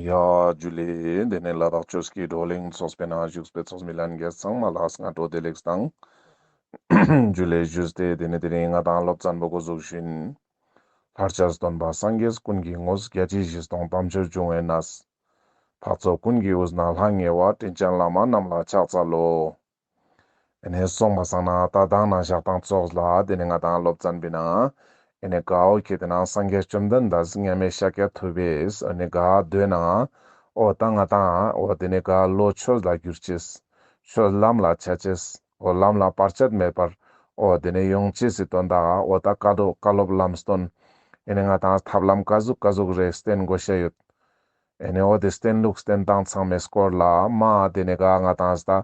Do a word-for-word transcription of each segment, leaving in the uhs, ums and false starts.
ཡ་ཇུ་ལེ། དེ་ནས་ལ་དྭགས་ཆོས་ཀྱི་བགྲོ་གླེང་ཚོགས་པའི་ནང་བཞུགས་པའི་ཚོགས་མི་ལྷན་རྒྱས་ཚང་མ་ལ་སྔ་དྲོ་བདེ་ལེགས་དང་ཇུ་ལེ་ཞུས་ཏེ། དེ་ནས་དེ་རིང་ང་དང་སློབ་ཚན་པོ་འགོ་འཛུགས་ཤིན། ལྷར་བཅས་སྟོན་པ་སངས་རྒྱས་ཀུན་གྱི་ངོ་བོ། བརྒྱད་ཁྲི་བཞི་སྟོང་དམ་ཆོས་འབྱུང་བའི་གནས། འཕགས་ཚོགས་ཀུན་གྱི་དབུས་ན་ལྷང་ངེ་བ། དྲིན་ཅན་བླ་མ་རྣམས་ལ་ཕྱག་འཚལ་ལོ། ཨེ་ནེ་སོང་པ་སང་ན་ད་དང་ན་ཞག་དང་ཙོགས་ལ་དེ་ནས་ང་དང་སློབ་ཚན་པའི་ནང་ཨེ་ནེ་ག་འོ་ཁེ་དེ་ནང་སངས་རྒྱས་བཅོམ་ལྡན་འདས་མཉམ་མེད་ཤཱཀྱ་ཐུབ་པས་ཨེ་ནེ་ག་མདོའི་ནང་འོ་ད་ང་དང་འོ་དེ་ནས་ག་བློ་ཆོས་ལ་བསྒྱུར་ཅེས། ཆོས་ལམ་ལ་ཆ་ཅེས། འོ་ལམ་ལ་བར་ཆད་མེད་པར་འོ་དེ་ནས་ཡོང་ཅེས་སི་དོན་དག་འོ་ད་བཀའ་སློབ་བཀའ་སློབ་ལམ་སྟོན་ཨེ་ནེ་ང་དང་ཐབས་ལམ་ག་ཟུག་ག་ཟུག་རེ་བསྟེན་དགོས་ཤེས་ཡོད། ཨེ་ནེ་འོ་དེ་བསྟེན་ལུགས་བསྟེན་སྟངས་ཚང་མའི་སྐོར་ལ་མ་དེ་ནས་ག་ང་དང་ད་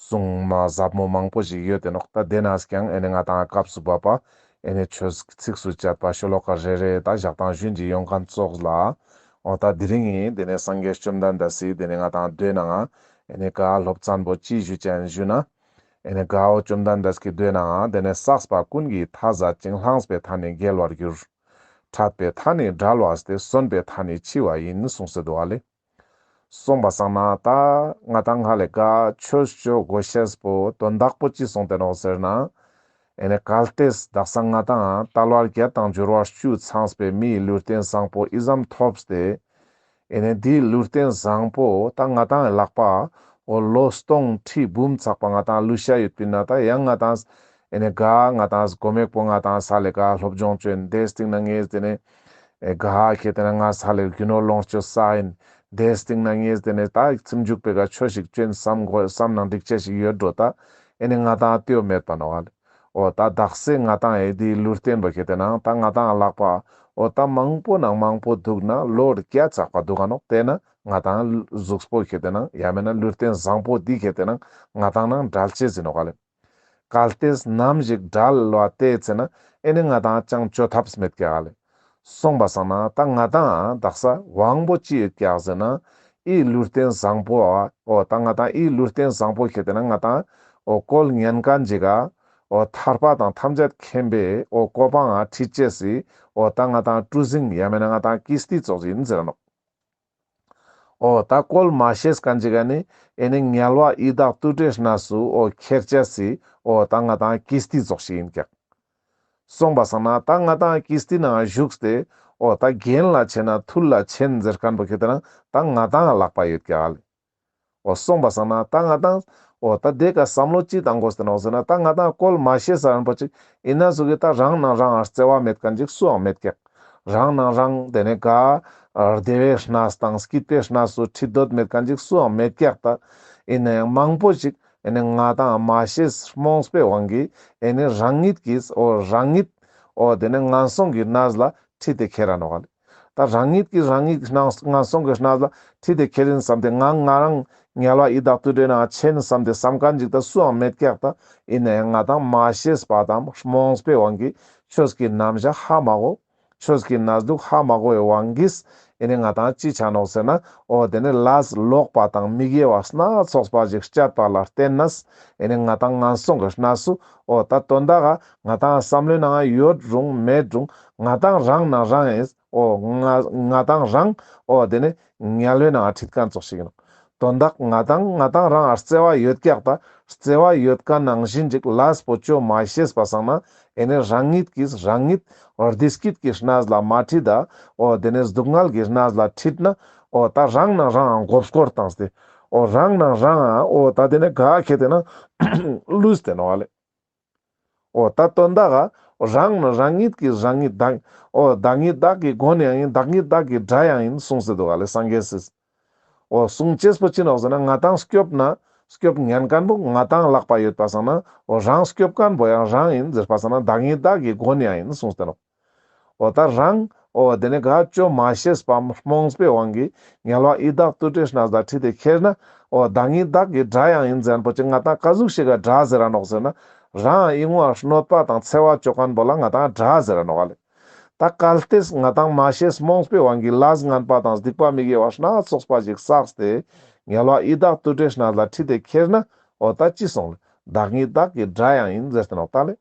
གསུང་མ་ཟབ་མོ་མང་པོ་ཞིག་ཡོད་དེ་ནོག་ད་དེ་ནས་ཀྱང་ཨེ་ནེ་ང་དང་སྐབས་སུ་བབ་པ་ཨེ་ནེ་ཆོས་ཚིགས་སུ་བཅད་པ་ཤོ་ལོ་ཀ་རེ་རེ་ད་ཞག་དང་ཞུན་གྱི་ཡོང་མཁན་ཙོགས་ལ་འོ་ད་དེ་རིང་ངི་དེ་ནས་སངས་རྒྱས་བཅོམ་ལྡན་འདས་སི་དེ་ནས་ང་དང་མདོའི་ནང་ཨེ་ནེ་ག་སློབ་ཚན་པོ་ཅི་ཞུ་ཅན་ཞུ་ན། ཨེ་ནེ་ག་འོ་བཅོམ་ལྡན་འདས་ཀྱི་མདོའི་ནང་དེ་ནས་བསགས་པ་ཀུན་གྱི་མཐའ་ཟད་ཅིང་། བླངས་པའི་མཐའ་ནི་རྒྱལ་བར་འགྱུར། འཕྲད་པའི་མཐའ་ནི་བསྒྲལ་བ་སྟེ། གསོན་པའི་མཐའ་ནི་འཆི་བ་ཡིན། གསུངས་སེ་འདུག་ཨ་ལེ། སོང་པ་སང་ན་ད་ང་དང་ཧ་ལེ་ག་ཆོས་ཅོ་དགོས་ཤེས་པོ་དོན་དག་པོ་ཅི་སོང་སྟེ་ནོག་ཟེར་ན། ཨེ་ནེ་གལ་ཏེ་དག་ས་ང་དང་དལ་བ་བརྒྱད་དང་འབྱོར་བ་བཅུ་ཚང་པའི་མིའི་ལུས་རྟེན་བཟང་པོ་ཨི་ཙམ་ཐོབ་སྟེ། ཨེ་ནེ་དེའི་ལུས་རྟེན་བཟང་པོ་ད་ང་དང་ལག་པ་འོ་ལོ་སྟོང་ཁྲི་འབུམ་ཚག་པ་ང་དང་ལུས་ཤེས་ཡོད་པིན་ན་ད་ཡང་ང་དང་ཨེ་ནེ་ག་ང་དང་གོ་མེག་པོ་ང་དང་ས་ལེ་ག་སློབ་སྦྱོང་ཅོ་ཡིན། དེའི་སྟེང་ན་ངས་དེ་ནས་ཨེ་ག་ཁེ་དེ་ན་ང་ས་ལེ་རྒྱུ་ནོར་ལོངས་སྤྱོད་བསགས་ཡིན། དེའི་སྟེང་ན་ངས་དེ་ནས་ད་སེམས་འཇུག་པའི་ག་ཆོས་ཤིག་ཅོ་ཡིན་བསམ་དགོས་བསམ་ནང་འགྲིག་ཆ་ཞིག་ཡོད་འགྲོ་ད་ཨེ་ནེ་ང་དང་ལྟོས་མེད་པ་ནོག་ཨ་ལེ། འོ་ད་དག་ས་ང་དང་ཨེ་དེའི་ལུས་རྟེན་པོ་ཁེ་དེ་ནང་ད་ང་དང་ལག་པ་འོ་ད་མང་པོ་ནང་མང་པོ་འདུག་ན་ལོ་བརྒྱ་ཚག་པ་འདུག་ག་ནོག་དེ་ན་ང་དང་གཟུགས་པོ་ཁེ་དེ་ནང་ཡང་མེད་ན་ལུས་རྟེན་བཟང་པོ་འདི་ཁེ་དེ་ནང་ང་དང་ནང་བྲལ་ཅེས་ཟིན་ནོག་ཨ་ལེ། གལ་ཏེ་ནམ་ཞིག་བྲལ་བ་དེ་ཚེ་ན་ཨེ་ནེ་ང་དང་ཅང་ཅོ་ཐབས་མེད་ཀྱག་ཨ་ལེ། སོང་པ་སང་ན་ད་ང་དང་དག་ས་དབང་པོ་ཅི་ཡོད་ཀྱག་ཟེར་ན་ཨི་ལུས་རྟེན་བཟང་པོ་འོ་ད་ང་དང་ཨི་ལུས་རྟེན་བཟང་པོ་ཁེ་དེ་ན་ང་དང་འོ་བཀོལ་ཉན་མཁན་ཅིག་ག་འོ་ཐར་པ་དང་ཐམས་ཅད་མཁྱེན་པའི་འོ་གོ་འཕང་ང་ཁྲིད་ཅེས་སི་འོ་ད་ང་དང་གྲུ་གཟིངས་ཡང་མེད་ན་ང་དང་ཀིས་ཏི་ཙོགས་ཡིན་ཟེར་ནོག་འོ་ད་བཀོལ་མ་ཤེས་མཁན་ཅིག་ག་ནི་ཨེ་ནེ་དམྱལ་བ་ཡི་དྭགས་དུད་འགྲོའི་གནས་སུ་འོ་ཁྱེར་ཅེས་སི་འོ་ད་ང་དང་ཀིས་ཏི་ཙོགས་ཤིག་ཡིན་ཀྱག་སོང་པ་སང་ན་ད་ང་དང་ཀིས་ཏི་ནང་བཞུགས་ཏེ་འོ་ད་རྒན་ལ་ཆེན་ན་ཐུལ་ལ་ཆེན་ཟེར་མཁན་པོ་ཁེ་དེ་ན་ད་ང་དང་ལག་པ་ཡོད་ཀྱག་ཨ་ལེ། འོ་སོང་པ་སང་ན་ད་ང་དང་འོ་ད་དེ་ཀ་བསམ་བློ་ཅི་བཏང་དགོས་ཏེ་ནོག་ཟེར་ན་ད་ང་དང་བཀོལ་མ་ཤེས་ས་རན་པོ་ཅིག་ཨིན་ན་ཟུག་གི་ད་རང་ནང་རང་ང་བརྩེ་བ་མེད་མཁན་ཅིག་སུའང་མེད་ཀྱག་རང་ནང་རང་དེ་ནས་ག་བདེ་བའི་གནས་དང་སྐྱིད་པའི་གནས་སུ་ཁྲིད་འདོད་མེད་མཁན་ཅིག་སུའང་མེད་ཀྱག་ད་ཨིན་ན་ཡང་མང་པོ་ཅིག་ཨེ་ནེ་ང་དང་མ་ཤེས་རྨོངས་པའི་དབང་གིས་ཨེ་ནེ་རང་ཉིད་ཀྱིས་འོ་རང་ཉིད་འོ་དེ་ནས་ངན་སོང་གི་གནས་ལ་ཁྲིད་དེ་ཁྱེར་ར་ནོག་ཨ་ལེ། ད་རང་ཉིད་ཀྱིས་རང་ཉིད་ངན་སོང་གི་གནས་ལ་ཁྲིད་དེ་ཁྱེར་ཡིན་བསམ་སྟེ་ང་ང་རང་དམྱལ་བ་ཡི་དྭགས་དུད་འགྲོའི་ནང་ཆེན་བསམ་སྟེ་བསམ་མཁན་ཅིག་ད་སུའང་མེད་ཀྱག་ད་ཨིན་ན་ཡང་ང་དང་མ་ཤེས་པ་དང་རྨོངས་པའི་དབང་གིས་ཆོས་ཀྱི་རྣམ་གཞག་ཧ་མ་གོ་ཆོས་ཀྱི་གནས་ལུགས་ཧ་མ་གོ་བའི་དབང་གིས་ཨེ་ནེ་ང་དང་ཅི་ཆ་ནོག་ཟེར་ན་འོ་དེ་ནས་ལས་ལོག་པ་དང་མི་དགེ་བ་སྣ་ཚོགས་པ་ཞིག་སྤྱད་པ་ལ་བརྟེན་ནས་ཨེ་ནེ་ང་དང་ངན་སོང་གི་གནས་སུ་འོ་ད་དོན་དག་ག་ང་དང་བསམ་བློའི་ནང་ཡོད་རུང་མེད་རུང་ང་དང་རང་ནང་རང་ཨིན། འོ་ང་ང་དང་རང་འོ་དེ་ནས་དམྱལ་བའི་ནང་ཁྲིད་མཁན་ཙོགས་ཤིག་ཡིན་ནོག་དོན་དག་ང་དང་ང་དང་རང་ང་བརྩེ་བ་ཡོད་ཀྱག་ད་བརྩེ་བ་ཡོད་མཁན་ནང་བཞིན་ཅིག་ལས་པོ་ཅོ་མ་ཤེས་པ་སང་ན་ཨེ་ནེ་རང་ཉིད་ཀྱིས་རང་ཉིད་བདེ་སྐྱིད་ཀྱི་གནས་ལ་མ་ཁྲིད་ད་འོ་དེ་ནས་སྡུག་བསྔལ་གྱི་གནས་ལ་ཁྲིད་ན་འོ་ད་རང་ནང་རང་ང་མགོ་སྐོར་བཏང་སྟེ་འོ་རང་ནང་རང་ང་འོ་ད་དེ་ནས་ག་ཁེ་དེ་ན་ལུས་ཏེ་ནོག་ཨ་ལེ། འོ་ད་དོན་དག་ག་རང་ནང་རང་ཉིད་ཀྱིས་རང་ཉིད་བདག་འོ་བདག་ཉིད་བདག་གི་མགོན་ཡང་ཡིན། བདག་ཉིད་བདག་གི་དགྲ་ཡང་ཡིན་གསུངས་སེ་འདུག་ག་ལེ་སངས་རྒྱས་སིས། འོ་གསུང་ཅེས་པོ་ཅི་ནོག་ཟེར་ན་ང་དང་སྐྱོབ་ན་སྐྱོབ་ཉན་མཁན་པོ་ང་དང་ལག་པ་ཡོད་པ་སང་ན་འོ་རང་སྐྱོབ་མཁན་པོ་ཡང་རང་ཡིན་ཟེར་པ་སང་ན་བདག་ཉིད་བདག་གི་མགོན་ཡང་ཡིན་གསུངས་ཏེ་ནོག་འོ་ད་རང་འོ་དེ་ནས་ག་ཅོ་མ་ཤེས་པ་རྨོངས་པའི་དབང་གིས་དམྱལ་བ་ཡི་དྭགས་དུད་འགྲོའི་གནས་ལ་ཁྲིད་དེ་ཁྱེར་ན་འོ་བདག་ཉིད་བདག་གི་དགྲ་ཡང་ཡིན་ཟེར་མཁན་པོ་ཅིག་ང་དང་ག་ཟུག་ཞིག་ག་དགྲ་ཟེར་ར་ནོག་ཟེར་ན་རང་ཨིན་བ་གནོད་པ་དང་འཚེ་བ་ཅོ་མཁན་པོ་ལ་ང་དང་དགྲ་ཟེར་ར་ནོག་ལེ། ད་གལ་ཏེ་ང་དང་མ་ཤེས་རྨོངས་པའི་དབང་གིས་ལས་ངན་པ་དང་སྡིག་པ་མི་དགེ་བ་སྣ་ཚོགས་པ་ཞིག་བསགས་ཏེ་དམྱལ་བ་ཡི་དྭགས་དུད་འགྲོའི་གནས་ལ་ཁྲིད་དེ་ཁྱེར་ན་འོ་ད་ཅི་སོང་ལེ། བདག་ཉིད་བདག་གི་དགྲ་ཡང་ཡིན་ཟེར་ཏེ་ནོག་ད་ལེ།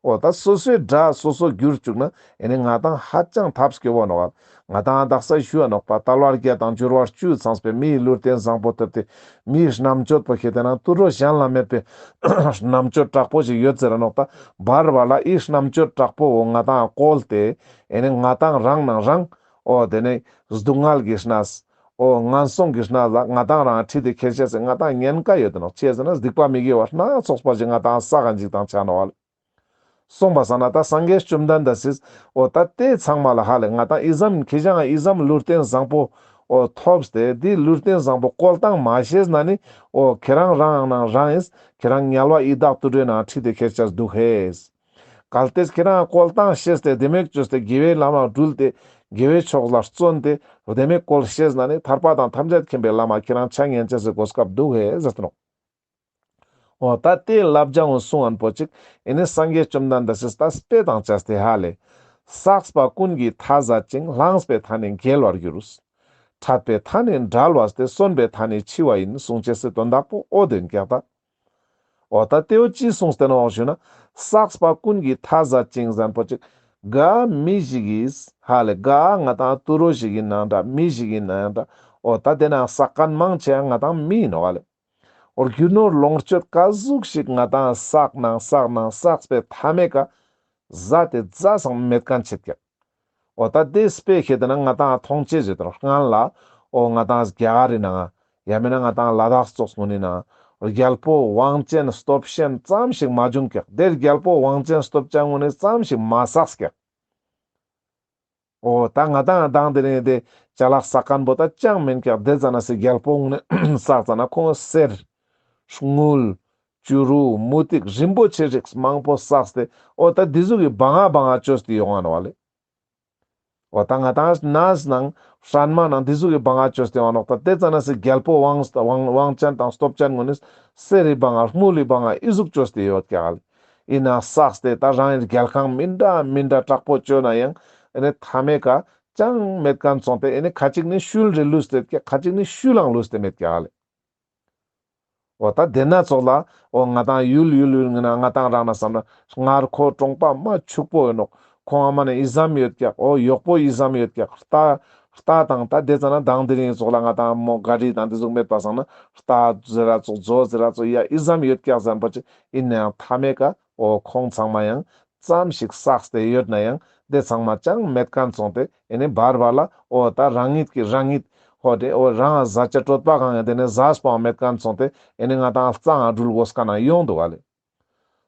འོ་ད་སོ་སོའི་དགྲ་སོ་སོ་གྱུར་བཅུག་ན་ཨེ་ནི་ང་ཏང་ཧ་ཅང་ཐབས་སྐྱོ་བོ་ནོག་པ། ང་ཏང་དག་ས་ཞུ་བ་ནོག་པ། དལ་བ་བརྒྱད་དང་འབྱོར་བ་བཅུ་ཚང་བའི་མིའི་ལུས་རྟེན་བཟང་པོ་ཐོབ་སྟེ་མིའི་རྣམ་དཔྱོད་པོ་ཁྱེར་ཏེ་ན་དུད་འགྲོ་གཞན་ལ་མེད་པའི་རྣམ་དཔྱོད་དྲག་པོ་ཞིག་ཡོད་ཟེར་ར་ནོག་ད། བར་བར་ལ་ཨི་རྣམ་དཔྱོད་དྲག་པོ་བོ་ང་ཏང་བཀོལ་ཏེ་ཨེ་ནི་ང་ཏང་རང་ནང་རང་འོ་དེ་ནས་སྡུག་བསྔལ་གྱི་གནས། འོ་ངན་སོང་གི་གནས་ལ་ང་ཏང་རང་ཁྲིད་དེ་ཁྱེར་ཆ་སེ་ང་ཏང་ཉེན་ཁ་ཡོད་དེ་ནོག་ཅི་ཟེར་ན་སྡིག་པ་མི་དགེ་བ་སྣ་ཚོགས་པ་ཞིག་ང་ཏང་བསགས་ཀ་འཇིག་དང་ཆ་ནོག་བ་ལེ། སོང་པ་སང་ན་ད་སངས་རྒྱས་བཅོམ་ལྡན་འདས་སིས་འོ་ད་དེ་ཚང་མ་ལ་ཧ་ལེ་ང་ཏང་ཨི་ཙམ་ཁྱེ་ཞང་ཨི་ཙམ་ལུས་རྟེན་བཟང་པོ་འོ་ཐོབ་སྟེ་དེ་ལུས་རྟེན་བཟང་པོ་བཀོལ་སྟངས་མ་ཤེས་ན་ནི་འོ་ཁྱེ་རང་རང་ནང་རང་ཨིས་ཁྱེ་རང་དམྱལ་བ་ཡི་དྭགས་དུད་འགྲོའི་ནང་ཁྲིད་དེ་ཁྱེར་ཆ་སྡུག་ཧེས། གལ་ཏེ་ཁྱེ་རང་བཀོལ་སྟངས་ཤེས་ཏེ་དེ་མེད་བཅོས་ཏེ་དགེ་བའི་ལམ་ལ་དྲུལ་ཏེ་དགེ་བའི་ཕྱོགས་ལ་བརྩོན་ཏེ་དེ་མེད་བཀོལ་ཤེས་ན་ནི་ཐར་པ་དང་ཐམས་ཅད་མཁྱེན་པའི་ལམ་ལ་ཁྱེ་རང་ཆ་ཉན་ཆ་སེ་གོ་སྐབས་འདུག་ཧེ་ཟེར་ཏེ་ནོག་འོ་ད་དེ་བསླབ་བྱ་འོ་གསུང་ཨན་པོ་ཅིག་ཨེ་ནི་སངས་རྒྱས་བཅོམ་ལྡན་འདས་སིས་ད་དཔེ་དང་བཅས་ཏེ་ཧ་ལེ། བསགས་པ་ཀུན་གྱི་མཐའ་ཟད་ཅིང་། བླངས་པའི་མཐའ་ནི་འགལ་བར་འགྱུར། འཕྲད་པའི་མཐའ་ནི་འབྲལ་བ་སྟེ། གསོན་པའི་མཐའ་ནི་འཆི་བ་ཡིན། གསུངས་ཅེས་སི་དོན་དག་པོ་འོ་དེ་ཨིན་ཀྱག་ད། འོ་ད་དེའོ་ཅི་གསུངས་ཏེ་ནོག་ཞུ་ན། བསགས་པ་ཀུན་གྱི་མཐའ་ཟད་ཅིང་ཟེར་ན་པོ་ཅིག་ག་མི་ཞིག་གིས་ཧ་ལེ་ག་ང་ཏང་དུད་འགྲོ་ཞིག་ཡིན་ནའང་འདྲ་མི་ཞིག་ཡིན་ནའང་འདྲ་འོ་ད་དེ་ན་བསགས་མཁན་མང་ཆེ་ང་ཏང་མི་ཡིན་ནོག་ཧ་ལེ། འོ་རྒྱུ་ནོར་ལོངས་སྤྱོད་ག་ཟུག་ཞིག་ང་ཏང་བསགས་ནང་བསགས་ནང་བསགས་པའི་མཐའ་མའི་ཀ་ཟད་དེ་རྩ་སང་མེད་མཁན་ཆེད་ཀྱག་འོ་ད་དེ་དཔེ་ཁྱེར་ཏེ་ན་ང་ཏང་མཐོང་ཆེ་ཟེར་ཏེ་ནོག་སྔན་ལ་འོ་ང་ཏང་རྒྱ་གར་རི་ནང་ཡང་མིན་ན་ང་ཏང་ལ་དྭགས་ཙོགས་ངུན་ནི་ནང་རྒྱལ་པོ་དབང་ཅན་སྟོབས་ཅན་ཙམ་ཞིག་མ་བྱུང་ཀྱག་དེ་རྒྱལ་པོ་དབང་ཅན་སྟོབས་ཅན་ངུན་ནི་ཙམ་ཞིག་མ་བསགས་ཀྱག་འོ་ད་ང་ཏང་དང་དེ་རིང་དེ་ཅ་ལག་བསགས་མཁན་པོ་ད་ཅང་མིན་ཀྱག་དེ་ཙ་ན་སི་རྒྱལ་པོ་ངུན་ནི་བསགས་ཙ་ན་ཁོང་གསེར་དངུལ་བྱུ་རུ་མུ་ཏིག་རིན་པོ་ཆེ་རིགས་མང་པོ་བསགས་ཏེ་འོ་ད་དེ་ཟུག་གི་བང་ང་བང་ང་བཅོས་ཏེ་ཡོང་ང་ནོག་ལེ། འོ་ད་ང་ཏང་གནས་ནང་སྲན་མ་ནང་དེ་ཟུག་གི་བང་ང་བཅོས་ཏེ་ཡོང་ང་ནོག་ད་དེ་ཙ་ན་སི་རྒྱལ་པོ་དབང་དབང་དབང་ཅན་དང་སྟོབས་ཅན་ངུན་ནི་གསེར་རི་བང་ང་དངུལ་ལི་བང་ང་ཨི་ཟུག་བཅོས་ཏེ་ཡོད་ཀྱག་ལེ། ཡིན་ན་བསགས་ཏེ་ད་རང་ཡིན་རྒྱལ་ཁང་མི་འདྲ་མི་འདྲ་དྲག་པོ་བཅོས་ན་ཡང་ཨེ་ནི་མཐའ་མའི་ཀ་ཅང་མེད་མཁན་སོང་སྟེ་ཨེ་ནི་ཁ་ཅིག་ནི་ཤུལ་རེ་ལུས་ཏེ་ཀྱག་ཁ་ཅིག་ནི་ཤུལ་ལང་ལུས་ཏེ་མེད་ཀྱག་ལེ། འོ་ད་དེ་ན་ཙོགས་ལ་འོ་ང་ཏང་ཡུལ་ཡུལ་ཡུལ་ངི་ན་ང་ཏང་རང་ན་བསམ་ན་སྔར་ཁོ་གྲོང་པ་མ་ཕྱུག་པོ་ཡོད་ནོག་ཁོང་ཨ་མ་ནི་ཨི་ཙམ་ཡོད་ཀྱག་འོ་གཡོག་པོ་ཨི་ཙམ་ཡོད་ཀྱག་རྟ་རྟ་དང་ད་དེ་ཙ་ན་དང་དེ་རིང་ཙོགས་ལ་ང་ཏང་མོ་ག་རི་དང་དེ་ཟུག་མེད་པ་སང་ན་རྟ་ཟེར་ར་ཙོགས་མཛོ་ཟེར་ར་ཙོགས་ཡ་ཨི་ཙམ་ཡོད་ཀྱག་ཟེར་ན་པོ་ཅིག་ཡིན་ན་ཡང་མཐའ་མའི་ཀ་འོ་ཁོང་ཚང་མ་ཡང་ཙམ་ཞིག་བསགས་ཏེ་ཡོད་ན་ཡང་དེ་ཚང་མ་ཅང་མེད་མཁན་སོང་སྟེ་ཨེ་ནི་བར་བར་ལ་འོ་ད་རང་ཉིད་ཀྱི་རང་ཉིད་འོ་དེ་འོ་རང་ཟ་ཆ་གྲོད་པ་གང་ཡང་དེ་ནི་ཟ་སྤང་མེད་མཁན་སོང་སྟེ་ཨེ་ནི་ང་ཏང་རྩ་ང་འགྲུལ་དགོས་ཀ་ན་ཡོང་འདུག་ག་ལེ།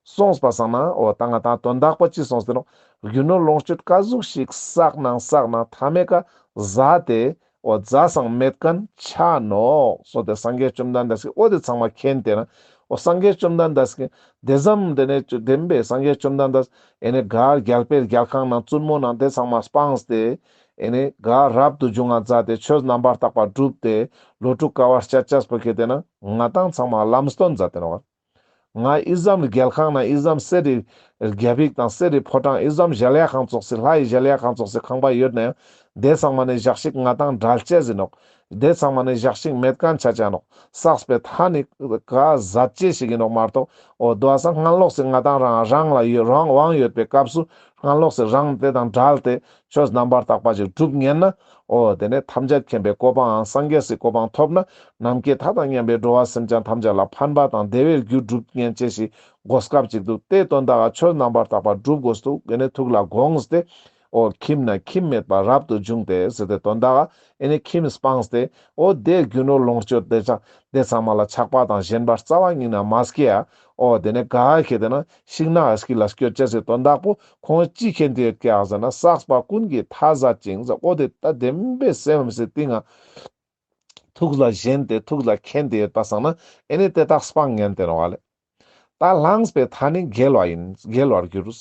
སོང་པ་སང་ན་འོ་ད་ང་ཏང་དོན་དག་པོ་ཅི་སོང་སྟེ་ནོག་རྒྱུ་ནོར་ལོངས་སྤྱོད་ག་ཟུག་ཞིག་བསགས་ནང་བསགས་ནང་མཐའ་མའི་ཀ་ཟད་དེ་འོ་རྩ་སང་མེད་མཁན་ཆ་ནོག་སོང་སྟེ་སངས་རྒྱས་བཅོམ་ལྡན་འདས་ཀྱིས་འོ་དེ་ཚང་མ་མཁྱེན་ཏེ་ན་འོ་སངས་རྒྱས་བཅོམ་ལྡན་འདས་ཀྱིས་དེ་ཙམ་དེ་ནས་བདེན་པའི་སངས་རྒྱས་བཅོམ་ལྡན་འདས་ཨེ་ནི་ག་རྒྱལ་པོའི་རྒྱལ་ཁང་ནང་བཙུན་མོ་ནང་དེ་ཚང་མ་སྤངས་ཏེ་ཨེ་ནི་ག་རབ་ཏུ་བྱུང་ང་མཛད་དེ་ཆོས་རྣམ་པར་དག་པ་བསྒྲུབས་ཏེ་ལོ་དྲུག་དཀའ་བ་སྤྱད་ཅེས་པོ་ཁྱེར་ཏེ་ན་ང་ཏང་ཚང་མ་ལམ་སྟོན་མཛད་དེ་ནོག་ང་ཨི་ཙམ་རྒྱལ་ཁང་ན་ཨི་ཙམ་གསེར་རི་རྒྱ་ཕིག་དང་གསེར་རི་ཕོ་བྲང་ཨི་ཙམ་གཞལ་ཡས་ཁང་ཙོགས་སི་ལྷ་ཡི་གཞལ་ཡས་ཁང་ཙོགས་སི་ཁང་པ་ཡོད་ན་ཡང་དེ་ཚང་མ་ནི་ཞག་ཞིག་ང་ཏང་འབྲལ་ཅེས་ཡིན་ནོག་དེ་ཚང་མ་ནི་ཞག་ཞིག་མེད་མཁན་ཆ་ཅེས་ནོག་བསགས་པའི་མཐའ་ནི་ཀ་ཟད་ཅེས་ཤིག་ཡིན་ནོག་མ་གཏོགས་འོ་དོ་བ་སང་སྔན་ལོགས་སི་ང་ཏང་རང་རང་ལ་ཡོད་རང་དབང་ཡོད་པའི་སྐབས་སུ་སྔན་ལོགས་སི་རང་དེ་དང་བྲལ་ཏེ་ཆོས་རྣམ་པར་དག་པ་ཞིག་སྒྲུབ་ཉན་ན། འོ་དེ་ནས་ཐམས་ཅད་མཁྱེན་པའི་གོ་འཕང་ངང་སངས་རྒྱས་སི་གོ་འཕང་ཐོབ་ན་ནམ་མཁའི་མཐའ་དང་མཉམ་པའི་འགྲོ་བ་སེམས་ཅན་ཐམས་ཅད་ལ་ཕན་པ་དང་བདེ་བའི་རྒྱུ་སྒྲུབ་ཉན་ཅེས་ཤིག་གོ་སྐབས་ཅིག་འདུག་དེ་དོན་དག་ག་ཆོས་རྣམ་པར་དག་པ་སྒྲུབ་དགོས་འདུག་ཨེ་ནི་ཐུགས་ལ་དགོངས་ཏེ་འོ་ཁྱིམ་ན་ཁྱིམ་མེད་པ་རབ་ཏུ་བྱུང་སྟེ་ཟེར་ཏེ་དོན་དག་ག་ཨེ་ནི་ཁྱིམ་སྤངས་ཏེ་འོ་དེ་རྒྱུ་ནོར་ལོངས་སྤྱོད་དེ་ཚང་དེ་ཚང་མ་ལ་ཆགས་པ་དང་ཞེན་པ་རྩ་བ་ཉིད་ནས་མ་སྐྱེ་ཡ། འོ་དེ་ནས་ག་ཁྱེར་ཏེ་ན་ཤིང་ནགས་སྐྱིད་ལ་སྐྱོད་ཅེས་སི་དོན་དག་པོ་ཁོང་ཅི་མཁྱེན་ཏེ་ཡོད་ཀྱག་ཟེར་ན་བསགས་པ་ཀུན་གྱི་མཐའ་ཟད་ཅིང་ཟེར། འོ་དེ་ད་བདེན་པའི་སེམས་སི་གཏིང་ང་ཐུགས་ལ་ཞེན་ཏེ་ཐུགས་ལ་མཁྱེན་ཏེ་ཡོད་པ་སང་ན་ཨེ་ནི་དེ་དག་སྤང་ཉན་ཏེ་ནོག་ལེ། ད་བླངས་པའི་མཐའ་ནི་འགལ་བ་ཡིན་འགལ་བར་འགྱུར།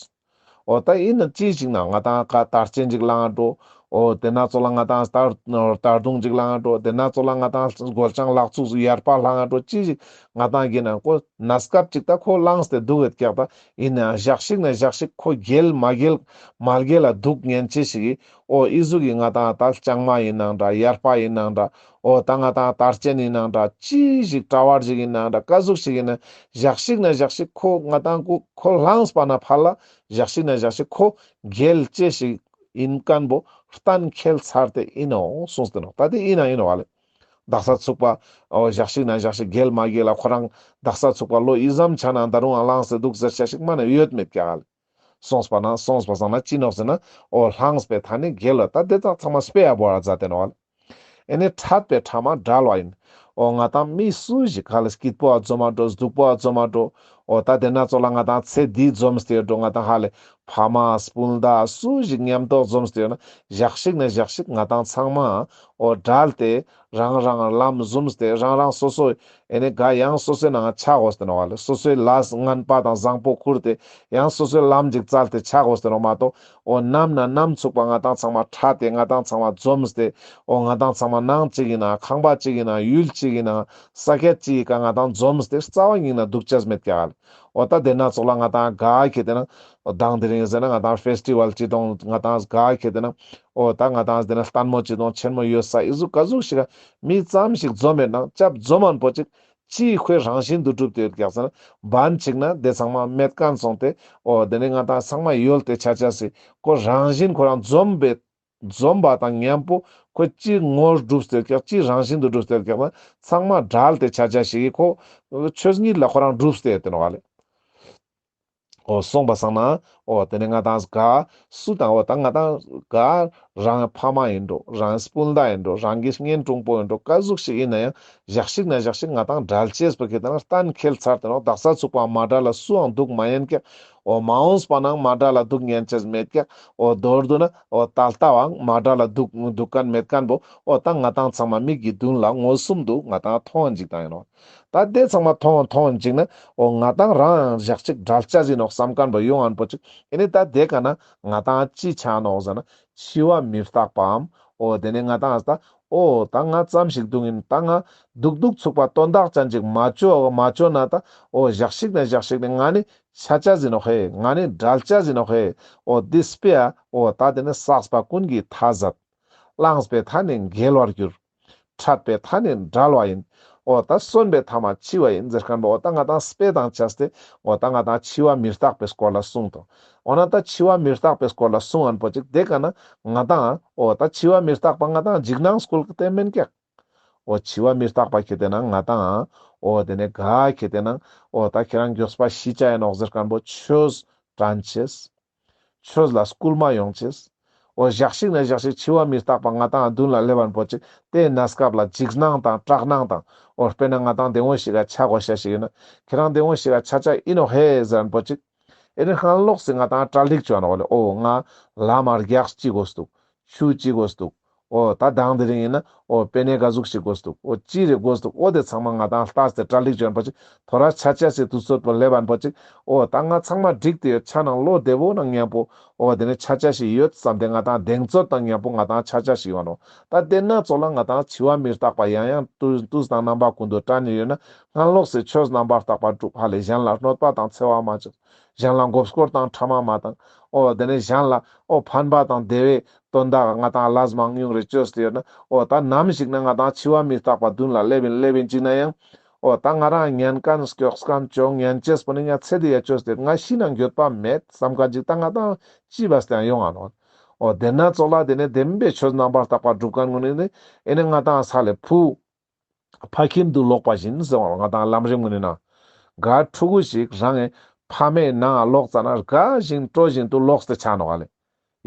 འོ་ད་ཡིན་ན་ཅི་ཞིག་ན་ང་ཏང་ཀ་དར་ཆེན་ཅིག་བླངས་འགྲོ། འོ་དེ་ན་ཚོགས་ལ་ང་ཏང་སྟར་སྟར་གདོང་ཅིག་ལངས་འགྲོ། དེ་ན་ཚོགས་ལ་ང་ཏང་སྒོ་ལྕང་ལག་ཚུགས་སུ་ཡར་པ་ལངས་འགྲོ། ཅི་ཞིག་ང་ཏང་གི་ན་ཁོ་གནས་སྐབས་ཅིག་ད་ཁོ་ལངས་ཏེ་འདུག་ཡོད་ཀྱག། ད་ཡིན་ནའང་ཞག་ཞིག་ན་ཞག་ཞིག་ཁོ་རྒྱལ་མ་རྒྱལ་མ་རྒྱལ་ལ་འདུག་ཉན་ཅེས་ཤིག་གི། འོ་ཨི་ཟུག་གི་ང་ཏང་ད་ལྕང་མ་ཡིན་ནང་འདྲ། ཡར་པ་ཡིན་ནང་འདྲ། འོ་ད་ང་ཏང་དར་ཅན་ཡིན་ནང་འདྲ། ཅི་ཞིག་གྲྭ་བར་ཞིག་ཡིན་ནང་འདྲ། ཀ་ཟུག་ཞིག་ཡིན་ན་ཞག་ཞིག་ན་ཞག་ཞིག་ཁོ་ང་ཏང་ཁོ་ཁོ་ལངས་པ་ན་ཕར་ལ་ཞག་ཞིག་ན་ཞག་ཞིག་ཁོ་རྒྱལ་ཅེས་ཤིག་ཡིན་མཁན་པོ་གཏན་འཁེལ་ཚར་ཏེ་ཡིན་ནོག་གསུངས་ཏེ་ནོག། ད་དེ་ཡིན་ན་ཡིན་ནོག་ཨ་ལེ། དག་ས་ཚུག་པ་འོ་ཞག་ཞིག་ན་ཞག་ཞིག་རྒྱལ་མ་རྒྱལ་ལ་ཁོ་རང་དག་ས་ཚུག་པ་ལོ་ཨི་ཙམ་ཆ་ན་ད་རུང་ཨ་ལངས་ཏེ་འདུག་ཟེར་ཆ་ཞིག་མ་ནེ་ཡོད་མེད་ཀྱག་ཨ་ལེ། སོང་པ་ན་སོང་པ་སང་ན་ཅི་ནོག་ཟེར་ན། འོ་ལངས་པའི་མཐའ་ནི་རྒྱལ་བ། ད་དེ་དག་ཚང་མ་དཔེ་ཡ་བོ་ར་མཛད་དེ་ནོག་ཨ་ལེ། ཨེ་ནི་འཕྲད་པའི་ཕྲ་མ་བྲལ་བ་ཡིན། འོ་ང་ཏང་མི་སུ་ཞིག་ཧ་ལེ་སྐྱིད་པོ་ཨ་འཛོམས་འགྲོ། སྡུག་པོ་ཨ་འཛོམས་འགྲོ། འོ་ད་དེ་ན་ཚོགས་ལ་ང་ཏང་ཚེ་འདི་འཛོམས་ཏེ་འགྲོ། ང་ཏང་ཧ་ལེ་ཕ་མ་སྤུན་ཟླ་སུ་ཞིག་མཉམ་དུ་འཛོམས་ཏེ་ཡོད་ན་ཞག་ཞིག་ན་ཞག་ཞིག་ང་ཏང་ཚང་མ་འོ་བྲལ་ཏེ་རང་རང་ལམ་བཟུམས་ཏེ་རང་རང་སོ་སོ་ཨེ་ནི་ག་ཡང་སོ་སོའི་ནང་ཆ་དགོས་ཏེ་ནོག་ལེ། སོ་སོའི་ལས་ངན་པ་དང་བཟང་པོ་ཁུར་ཏེ་ཡང་སོ་སོའི་ལམ་ཅིག་བཙལ་ཏེ་ཆ་དགོས་ཏེ་ནོག་མ་གཏོགས། འོ་ནམ་ན་ནམ་ཚུག་པ་ང་ཏང་ཚང་མ་འཕྲད་དེ་ང་ཏང་ཚང་མ་འཛོམས་ཏེ། འོ་ང་ཏང་ཚང་མ་ནང་གཅིག་ཡིན་ན་ཁང་པ་གཅིག་ཡིན་ན་ཡུལ་གཅིག་ཡིན་ན་ས་ཁྱད་གཅིག་ཡི་ཀ་ང་ཏང་འཛོམས་ཏེ་རྩ་བ་ཉིད་ན་འདུག་ཅེས་མེད་ཀྱག་ལེ། འོ་ད་དེ་ན་ཚོགས་ལ་ང་ཏང་ག་ཁེ་ཏེ་ན་འོ་དང་དེ་རིང་ཟེར་ན་ང་ཏང་ཕེས་ཊི་ཝལ་ཅི་དང་ང་ཏང་ག་ཁེ་ཏེ་ན་འོ་ད་ང་ཏང་དེ་ན་ལྟད་མོ་ཅི་དང་ཆེན་མོ་ཡོད་ས་ཨི་ཟུག་ག་ཟུག་ཞིག་ག་མི་ཙམ་ཞིག་འཛོམས་མེད་ནང་ཅབ་འཛོམས་མན་པོ་ཅིག་ཅི་ཁོའི་རང་བཞིན་དུ་གྲུབ་སྟེ་ཡོད་ཀྱག་ཟེར་ན། བན་ཅིག་ན་དེ་ཚང་མ་མེད་མཁན་སོང་སྟེ། འོ་དེ་ནི་ང་ཏང་ཚང་མ་ཡོལ་ཏེ་ཆ་ཆ་སི་ཁོ་རང་བཞིན་ཁོ་རང་འཛོམས་པའི་འཛོམས་པ་དང་མཉམ་པོ་ཁོ་ཅི་ངོར་གྲུབ་སྟེ་ཡོད་ཀྱག། ཅི་རང་བཞིན་དུ་གྲུབ་སྟེ་ཡོད་ཀྱག་ན་ཚང་མ་བྲལ་ཏེ་ཆ་ཆ་ཞིག་གི་ཁོ་ཆོས་ཉིད་ལ་ཁོ་རང་གྲུབ་སྟེ་ཡོད་དེ་ནོག་ལེ། འོ་སོང་པ་སང་ན་འོ་དེ་ནི་ང་ཏང་ག་སུ་དང་འོ་ད་ང་ཏང་ག་རང་ཕ་མ་ཡིན་འགྲོ། རང་སྤུན་ཟླ་ཡིན་འགྲོ། རང་གི་གཉེན་དྲུང་པོ་ཡིན་འགྲོ། ག་ཟུག་ཞིག་ཡིན་ན་ཡང་ཞག་ཞིག་ན་ཞག་ཞིག་ང་ཏང་བྲལ་ཅེས་པོ་ཁེ་ཏེ་ན་གཏན་འཁེལ་ཚར་ཏེ་ནོག། དག་ས་ཚུག་པ་མ་བྲལ་ལ་སུའང་འདུག་མ་ཉན་ཀྱག། འོ་མ་འོངས་པ་ནང་མ་བྲལ་ལ་འདུག་ཉན་ཅེས་མེད་ཀྱག། འོ་མདོར་བསྡུ་ན་འོ་ད་ལྟའང་མ་བྲལ་ལ་འདུག་འདུག་མཁན་མེད་མཁན་པོ་འོ་ད་ང་ཏང་ཚང་མ་མིག་གི་མདུན་ལ་མངོན་སུམ་དུ་ང་ཏང་མཐོང་ཅིག་ཏང་ཡིན་ནོག། ད་དེ་ཚང་མ་མཐོང་མཐོང་ཅིག་ན་འོ་ང་ཏང་རང་ཡང་ཞག་ཅིག་བྲལ་ཅེས་ཡིན་ནོག་བསམ་མཁན་པོ་ཡོང་ཨན་པོ་ཅིག། ཨེ་ནི་ད་དེ་ཀ་ན་ང་ཏང་ཅི་ཆ་ནོག་ཟེར་ན་འཆི་བ་མི་རྟག་པའམ། འོ་དེ་ནི་ང་ཏང་ད་འོ་ད་ང་ཙམ་ཞིག་འདུག་ཡིན། ད་ང་འདུག་འདུག་ཚུག་པ་དོན་དག་ཅན་ཅིག་མ་ཅོ་མ་ཅོ་ན་ད་འོ་ཞག་ཞིག་ན་ཞག་ཞིག་ནི་ང་ནི་ཆ་ཅེས་ཡིན་ནོག་ཧེ། ང་ནི་བྲལ་ཅེས་ཡིན་ནོག་ཧེ། འོ་དེ་སྤེ་ཡ་འོ་ད་དེ་ནི་བསགས་པ་ཀུན་གྱི་མཐའ་ཟད། བླངས་པའི་མཐའ་ནི་འགལ་བར་འགྱུར། འཕྲད་པའི་མཐའ་ནི་བྲལ་བ་ཡིན། འོ་ད་གསོན་པའི་མཐའ་མ་འཆི་བ་ཡིན་ཟེར་མཁན་པོ་འོ་ད་ང་ཏང་དཔེ་དང་བཅས་ཏེ་འོ་ད་ང་ཏང་འཆི་བ་མི་རྟག་པའི་སྐོར་ལ་གསུངས་དང་། འོ་ན་ད་འཆི་བ་མི་རྟག་པའི་སྐོར་ལ་གསུངས་ཨན་པོ་ཅིག་དེ་ཀ་ན་ང་ཏང་འོ་ད་འཆི་བ་མི་རྟག་པ་ང་ཏང་འཇིགས་སྣང་སྐུལ་གི་དེ་མེན་ཀྱག། འོ་འཆི་བ་མི་རྟག་པ་ཁེ་ཏེ་ན་ང་ཏང་འོ་དེ་ནི་ག་ཁེ་ཏེ་ན་འོ་ད་ཁྱེད་རང་མགྱོགས་པ་ཤི་ཆ་ཡིན་ནོག་ཟེར་མཁན་པོ་ཆོས་དྲན་ཅེས། ཆོས་ལ་སྐུལ་མ་ཡོང་ཅེས། འོ་ཞག་ཞིག་ན་ཞག་ཞིག་འཆི་བ་མི་རྟག་པ་ང་ཏང་མདུན་ལ་སླེབས་པ་པོ་ཅིག་དེའི་གནས་སྐབས་ལ་འཇིགས་སྣང་དང་སྐྲག་སྣང་དང་། འོ་དཔེར་ན་ང་ཏང་དེ་འོ་ཞིག་ག་ཆ་དགོས་ཤ་ཞིག་ཡོད་ན་ཁྱེད་རང་དེ་འོ་ཞིག་ག་ཆ་ཆ་ཡིན་ནོག་ཧེ་ཟེར་པོ་ཅིག། ཨེ་ནི་སྔ་ལོགས་སེ་ང་ཏང་གྲ་སྒྲིག་བྱོས་ནོག་ལེ། འོ་ང་ལ་མ་རྒྱགས་ཅི་དགོས་འདུག། ཆུ་ཅི་དགོས་འདུག། འོ་ད་དང་དེ་རིང་ཡིན་ན་འོ་པེ་ནེ་ག་ཟུག་ཞིག་དགོས་འདུག། འོ་ཅི་རེ་དགོས་འདུག། འོ་དེ་ཚང་མ་ང་ཏང་ལྟས་ཏེ་གྲ་སྒྲིག་བྱོས་པོ་ཅིག། ཐོ་ར་ཆ་ཆ་སེ་དུས་ཚོད་པོ་སླེབས་པ་པོ་ཅིག། འོ་ད་ང་ཚང་མ་འགྲིག་སྟེ་ཡོད། ཆ་ནང་ལོ་བདེ་བོ་ནང་མཉམ་པོ་འོ་དེ་ནི་ཆ་ཆ་ཞིག་ཡོད་བསམ་སྟེ་ང་ཏང་གདེང་ཚོད་དང་མཉམ་པོ་ང་ཏང་ཆ་ཆ་ཞིག་ཡོང་ནོག། ད་དེ་ན་ཚོགས་ལ་ང་ཏང་འཆི་བ་མི་རྟག་པ་ཡང་ཡང་དུས་དུས་དང་རྣམ་པ་ཀུན་ཏུ་དྲན་ནི་ཡོད་ན་སྔ་ལོགས་སེ་ཆོས་རྣམ་པར་དག་པ་སྒྲུབ། ཧ་ལེ་གཞན་ལ་གནོད་པ་དང་འཚེ་བ་མ་བྱེད། གཞན་ལ་མགོ་སྐོར་དང་ཕྲ་མ་མ་བཏང་། འོ་དེ་ནས་གཞན་ལ་འོ་ཕན་པ་དང་བདེ་བའི་དོན་དག་ང་ཏང་ལས་མང་ཉུང་རེ་བཅོས་ཏེ་ཡོད་ན། འོ་ད་ནམ་ཞིག་ན་ང་ཏང་འཆི་བ་མི་རྟག་པ་མདུན་ལ་སླེབས་ཡིན་སླེབས་ཡིན་ཅིག་ན་ཡང་། འོ་ད་ང་རང་ཉན་མཁན་སྐྱོགས་མཁན་ཅོ་ཉན་ཅེས་པོ་ནི་ང་ཚེ་འདི་ཡ་བཅོས་ཏེ་ང་ཤི་ན་འགྱོད་པ་མེད་བསམ་མཁན་ཅིག་ད་ང་ཏང་ཅི་བས་ཏེ་ཡང་ཡོང་ང་ནོག། འོ་དེ་ན་ཚོགས་ལ་དེ་ནས་བདེན་པའི་ཆོས་རྣམ་པར་དག་པ་སྒྲུབ་མཁན་ངོ་ནི་ནི་ཨེ་ནི་ང་ཏང་ས་ལེ་ཕུ། ཕ་ཁྱིམ་དུ་ལོག་པ་བཞིན་ཟེར་བ་ང་ཏང་ལམ་རིམ་ངོ་ནི་ན། ག་ཕྲུ་གུ་ཞིག་རང་གི་ཕ་མའི་ནང་ལོག་ཙ་ན་དགའ་བཞིན་སྤྲོ་བཞིན་དུ་ལོག་སྟེ་ཆ་ནོག་ལེ།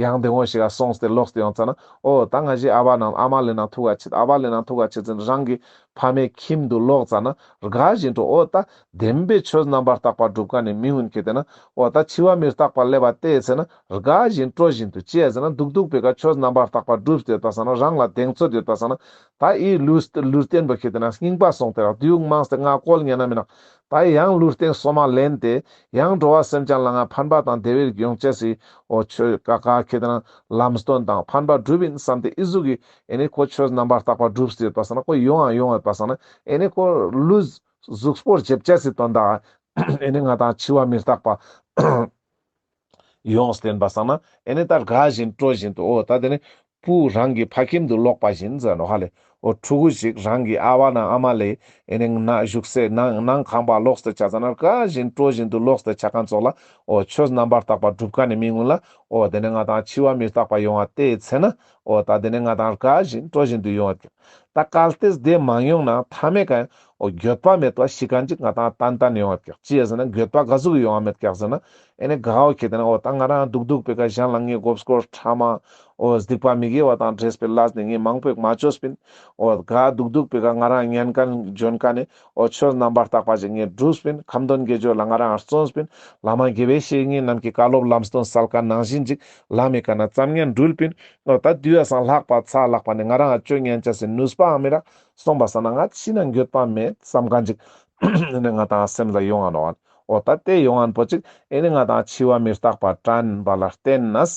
ཡང་དེ་འོ་ཞིག་ག་སོང་སྟེ་ལོག་སྟེ་ཡོང་ཙ་ན་འོ་ད་ང་ཞི་ཨ་བ་ནང་ཨ་མ་ལེ་ནང་ཐུག་ག་ཆེད་ཨ་བ་ལེ་ནང་ཐུག་ག་ཆེད་ཟེར་རང་གི་ཕ་མའི་ཁྱིམ་དུ་ལོག་ཙ་ན་དགའ་བཞིན་དུ་འོ་ད་བདེན་པའི་ཆོས་རྣམ་པར་དག་པ་སྒྲུབ་མཁན་ནི་མི་ཧུན་ཁེ་ཏེ་ན་འོ་ད་འཆི་བ་མི་རྟག་པ་སླེབས་པ་དེ་ཚེ་ན་དགའ་བཞིན་སྤྲོ་བཞིན་དུ་ཅི་ཡ་ཟེར་ན་སྡུག་སྡུག་པའི་ཀ་ཆོས་རྣམ་པར་དག་པ་སྒྲུབ་སྟེ་ཡོད་པ་སང་ན་རང་ལ་གདེང་ཚོད་ཡོད་པ་སང་ན། ད་ཨི་ལུས་ལུས་རྟེན་པོ་ཁེ་ཏེ་ན་རྙིང་པ་སོང་སྟེ་རག་དུས་མང་སྟེ་ང་བཀོལ་ཉན་ན་མི་ནག། ད་ཡང་ལུས་རྟེན་སོ་མ་ལེན་ཏེ་ཡང་འགྲོ་བ་སེམས་ཅན་ལ་ང་ཕན་པ་དང་བདེ་བའི་ཡོང་ཅེས་སི་འོ་ཆོས་ཀ་ཀ་ཁེ་ཏེ་ན་ལམ་སྟོན་དང་ཕན་པ་སྒྲུབ་ཡིན་བསམ་སྟེ་ཨི་ཟུག་གི་ཨེ་ནི་ཁོ་ཆོས་རྣམ་པར་དག་པ་སྒྲུབ་སྟེ་ཡོད་པ་སང་ན་ཁོ་ཡོང་ང་ཡོང་ཡོད་པ་སང་ན་ཨེ་ནི་ཁོ་ལུས་གཟུགས་པོར་འཇེབ་ཅེས་སི་དོན་དག་ཨེ་ནི་ང་དང་འཆི་བ་མི་རྟག་པ་ཡོངས་ཏེ་ཡིན་པ་སང་ན་ཨེ་ནི་ད་དགའ་བཞིན་སྤྲོ་བཞིན་དུ་འོ་ད་དེ་ནི་བུ་རང་གི་ཕ་ཁྱིམ་དུ་ལོག་པ་བཞིན་ཟེར་ནོག་ཧ་ལེ། འོ་ཕྲུ་གུ་ཞིག་རང་གི་ཨ་བ་ན་ཨ་མ་ལེ་ཨེ་ནི་ན་བཞུགས་སའི་ནང་ནང་ཁང་པ་ལོག་སྟེ་ཆ་ཙ་ན་དགའ་བཞིན་སྤྲོ་བཞིན་དུ་ལོག་སྟེ་ཆ་མཁན་ཙོགས་ལ་འོ་ཆོས་རྣམ་པར་དག་པ་སྒྲུབ་མཁན་ནི་མི་ངུན་ལ་འོ་དེ་ནི་ང་དང་འཆི་བ་མི་རྟག་པ་ཡོང་བ་དེའི་ཚེ་ན་འོ་ད་དེ་ནི་ང་དང་དགའ་བཞིན་སྤྲོ་བཞིན་དུ་ཡོང་བ་ཀྱག། ད་གལ་ཏེ་དེ་མ་ཡོང་ན་མཐའ་མའི་ཀ་འོ་འགྱོད་པ་མེད་པ་ཤི་མཁན་ཅིག་ང་དང་ཏན་ཏན་ཡོང་བ་ཀྱག། ཅི་ཡ་ཟེར་ན་འགྱོད་པ་ག་ཟུག་ཡོང་བ་མེད་ཀྱག་ཟེར་ན་ཨེ་ནི་དགའ་བོ་ཁེ་ཏེ་ན་འོ་ད་ང་རང་སྡུག་སྡུག་པའི་ཀ་གཞན་ལ་ངའི་མགོ་སྐོར་ཕྲ་མ་འོ་སྡིག་པ་མི་དགེ་བ་དང་འདྲེས་པའི་ལས་ནི་ངས་མང་པོ་མ་བཅོས་པིན། འོ་དགའ་སྡུག་སྡུག་པའི་ཀ་ང་རང་ཉན་མཁན་འཇོན་མཁན་ནི་འོ་ཆོས་རྣམ་པར་དག་པ་ཞིག་ངས་བསྒྲུབས་པིན། ཁ་འདོན་དགེ་སྦྱོར་ལ་ང་རང་བརྩོན་པིན། བླ་མ་དགེ་བའི་བཤེས་གཉེན་རྣམས་ཀྱི་བཀའ་སློབ་ལམ་སྟོན་སལ་མཁན་ནང་བཞིན་ཅིག་ལམ་མི་ཀ་ན་ཙམ་ངན་འགྲུལ་པིན། འོ་ད་དུས་ཡ་སང་ལྷག་པ་ཚ་ལྷག་པ་ནི་ང་རང་སྤྱོད་ཉན་ཅེས་སི་ནུས་པའང་མི་རག། སོང་པ་སང་ན་ང་ཤི་ན་འགྱོད་པ་མེད་བསམ་མཁན་ཅིག་ཨེ་ནི་ང་དང་སེམས་ལ་ཡོང་ང་ནོག། འོ་ད་དེ་ཡོང་ངན་པོ་ཅིག་ཨེ་ནི་ང་དང་འཆི་བ་མི་རྟག་པ་དྲན་པ་ལ་བརྟེན་ནས་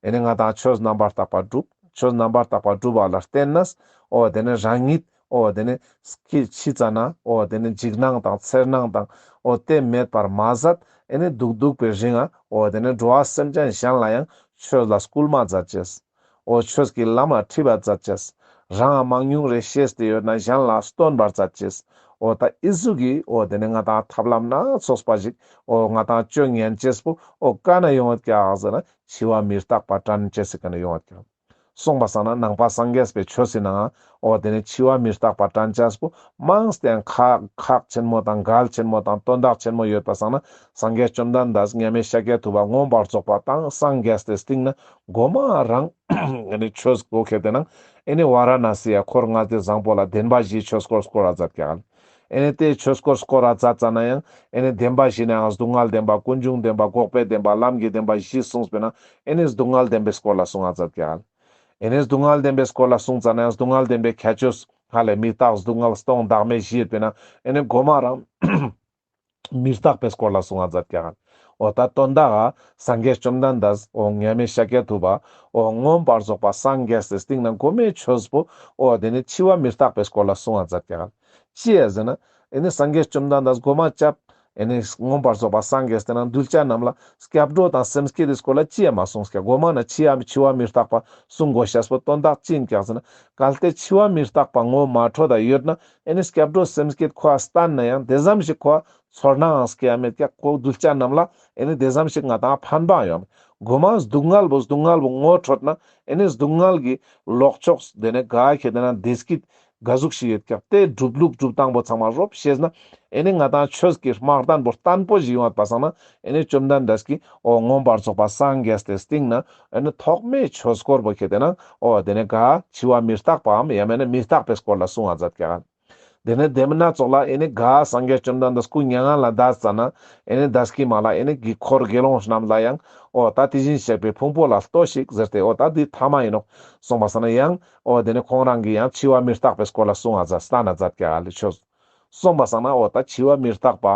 ཨེ་ནི་ང་དང་ཆོས་རྣམ་པར་དག་པ་སྒྲུབ། ཆོས་རྣམ་པར་དག་པ་སྒྲུབ་པ་ལ་བརྟེན་ནས་འོ་དེ་ནི་རང་ཉིད་འོ་དེ་ནི་སྐྱེ་འཆི་ཙ་ན་འོ་དེ་ནི་འཇིགས་སྣང་དང་འཚེར་སྣང་དང་འོ་དེ་མེད་པར་མ་ཟད་ཨེ་ནི་སྡུག་སྡུག་པའི་རིང་ང་འོ་དེ་ནི་འགྲོ་བ་སེམས་ཅན་གཞན་ལ་ཡང་ཆོས་ལ་སྐུལ་མ་མཛད་ཅེས། འོ་ཆོས་ཀྱི་ལམ་ལ་ཁྲིད་པ་མཛད་ཅེས། རང་མང་ཉུང་རེ་ཤེས་ཏེ་ཡོད་ན་གཞན་ལ་སྟོན་པར་མཛད་ཅེས། འོ་ད་ཨི་ཟུག་གི་འོ་དེ་ནི་ང་དང་ཐབས་ལམ་སྣ་ཚོགས་པ་ཞིག་འོ་ང་དང་སྤྱོད་ཉན་ཅེས་པོ་འོ་ཀ་ན་ཡོང་བ་ཀྱག་ཟེར་ན་འཆི་བ་མི་རྟག་པ་དྲན་ཅེས་སི་ཀ་ན་ཡོང་བ་ཀྱག། སོང་པ་སང་ན་ནང་པ་སངས་རྒྱས་པའི་ཆོས་སི་ནང་འོ་དེ་ནི་འཆི་བ་མི་རྟག་པ་དྲན་ཅེས་པོ་མང་སྟེ་ཁག་ཁག་ཆེན་མོ་དང་གལ་ཆེན་མོ་དང་དོན་དག་ཆེན་མོ་ཡོད་པ་སང་ན་སངས་རྒྱས་བཅོམ་ལྡན་འདས་མཉམ་མེད་ཤཱཀྱ་ཐུབ་པ་མངོན་པར་རྫོགས་པ་དང་སངས་རྒྱས་ཏེ་སྟིང་ན་གོ་མ་རང་ཨེ་ནི་ཆོས་སྒོ་ཁེ་ཏེ་ན་ཨེ་ནི་ཝཱ་ར་ཎ་སི་ཡ་འཁོར་ལྔ་སྡེ་བཟང་པོ་ལ་བདེན་པ་བཞིའི་ཆོས་སྐོར་སྐོར་ར་མཛད་ཀྱག། ཨེ་ནི་དེ་ཆོས་སྐོར་སྐོར་ར་མཛད་ཙ་ན་ཡང་ཨེ་ནི་བདེན་པ་བཞི་ནི་ཡང་སྡུག་བསྔལ་བདེན་པ་ཀུན་འབྱུང་བདེན་པ་འགོག་པའི་བདེན་པ་ལམ་གྱི་བདེན་པ་བཞི་གསུངས་པས་ན་ཨེ་ནི་སྡུག་བསྔལ་བདེན་པའི་སྐོར་ལ་གསུང་ང་མཛད་ཀྱག། ཨེ་ནི་སྡུག་བསྔལ་བདེན་པའི་སྐོར་ལ་གསུངས་ཙ་ན་ཡང་སྡུག་བསྔལ་བདེན་པའི་ཁྱད་ཆོས་ཧ་ལས་མི་རྟག་སྡུག་བསྔལ་སྟོང་བདག་མེད་བཞི་ཡོད་པས་ན་ཨེ་ནི་གོ་མ་རང་མི་རྟག་པའི་སྐོར་ལ་གསུང་ང་མཛད་ཀྱག། འོ་ད་དོན་དག་ག་སངས་རྒྱས་བཅོམ་ལྡན་འདས་འོ་མཉམ་མེད་ཤཱཀྱ་ཐུབ་པ་འོ་མངོན་པར་རྫོགས་པ་སངས་རྒྱས་ཏེ་སྟིང་ན་གོ་མའི་ཆོས་པོ་འོ་དེ་ནི་འཆི་བ་མི་རྟག་པའི་སྐོར་ལ་གསུང་ང་མཛད་ཀྱག། ཅི་ཡ་ཟེར་ན་ཨེ་ནི་སངས་རྒྱས་བཅོམ་ལྡན་འདས་གོ་མ་ཅབ་ཨེ་ནི་མངོན་པར་རྫོགས་པ་སངས་རྒྱས་ཏེ་ན་གདུལ་བྱ་རྣམས་ལ་སྐྱབས་འགྲོ་དང་སེམས་བསྐྱེད་དེ་སྐོར་ལ་ཅི་ཡ་མ་གསུངས་ཀྱག། གོ་མ་ན་འཆི་བ་འཆི་བ་མི་རྟག་པ་གསུང་དགོས་ཤེས་པོ་དོན་དག་ཅི་ཡིན་ཀྱག་ཟེར་ན་གལ་ཏེ་འཆི་བ་མི་རྟག་པ་ངོ་མ་འཕྲོད་ད་ཡོད་ན་ཨེ་ནི་སྐྱབས་འགྲོ་སེམས་བསྐྱེད་ཁོ་ཨ་བསྟན་ན་ཡང་དེ་ཙམ་ཞིག་ཁོ་ཨ་ཚོར་སྣང་སྐྱེ་ཡ་མེད་ཀྱག། ཁོ་གདུལ་བྱ་རྣམས་ལ་ཨེ་ནི་དེ་ཙམ་ཞིག་ང་དང་ཕན་པའང་ཡོད་མེད། གོ་མ་སྡུག་བསྔལ་བོ་སྡུག་བསྔལ་བོ་ངོ་འཕྲོད་ན་ཨེ་ནི་སྡུག་བསྔལ་གྱི་ལོག་ཕྱོགས་དེ་ནི་ག་ཁེ་ཏེ་ན་བདེ་སྐྱིད་ག་ཟུག་ཞིག་ཡོད་ཀྱག། དེ་སྒྲུབ་ལུགས་སྒྲུབ་སྟངས་པོ་ཚང་མ་རོབ་ཤེས་ན་ཨེ་ནི་ང་དང་ཆོས་ཀྱི་དམག་དོན་པོ་བརྟན་པོ་ཞིག་ཡོང་བ་སང་ན་ཨེ་ནི་བཅོམ་ལྡན་འདས་ཀྱིས་འོ་མངོན་པར་རྫོགས་པ་སངས་རྒྱས་ཏེ་སྟིང་ན་ཨེ་ནི་ཐོག་མའི་ཆོས་སྐོར་པོ་ཁེ་ཏེ་ན་འོ་དེ་ནི་ག་འཆི་བ་མི་རྟག་པའམ་ཡང་མེད་ན་མི་རྟག་པའི་སྐོར་ལ་གསུང་ང་མཛད་ཀྱག། དེ་ནས་དེ་མིན་ན་ཙོགས་ལ་ཨེ་ནི་ག་སངས་རྒྱས་བཅོམ་ལྡན་འདས་སྐུ་མྱ་ངན་ལས་འདས་ཙ་ན་ཨེ་ནི་འདས་ཀྱི་མ་ལ་ཨེ་ནི་དཀྱིལ་འཁོར་དགེ་སློང་རྣམས་ལ་ཡང་འོ་ད་དེ་བཞིན་གཤེགས་པའི་ཕུང་པོ་ལ་ལྟོས་ཤིག་ཟེར་ཏེ་འོ་ད་འདི་ཐ་མ་ཡིན་ནོག་གསུངས་པ་སང་ན་ཡང་འོ་དེ་ནི་ཁོང་རང་གི་ཡང་འཆི་བ་མི་རྟག་པའི་སྐོར་ལ་གསུང་ང་མཛད་བསྟན་ན་མཛད་ཀྱག་ལེ་ཆོས། གསུངས་པ་སང་ན་འོ་ད་འཆི་བ་མི་རྟག་པ་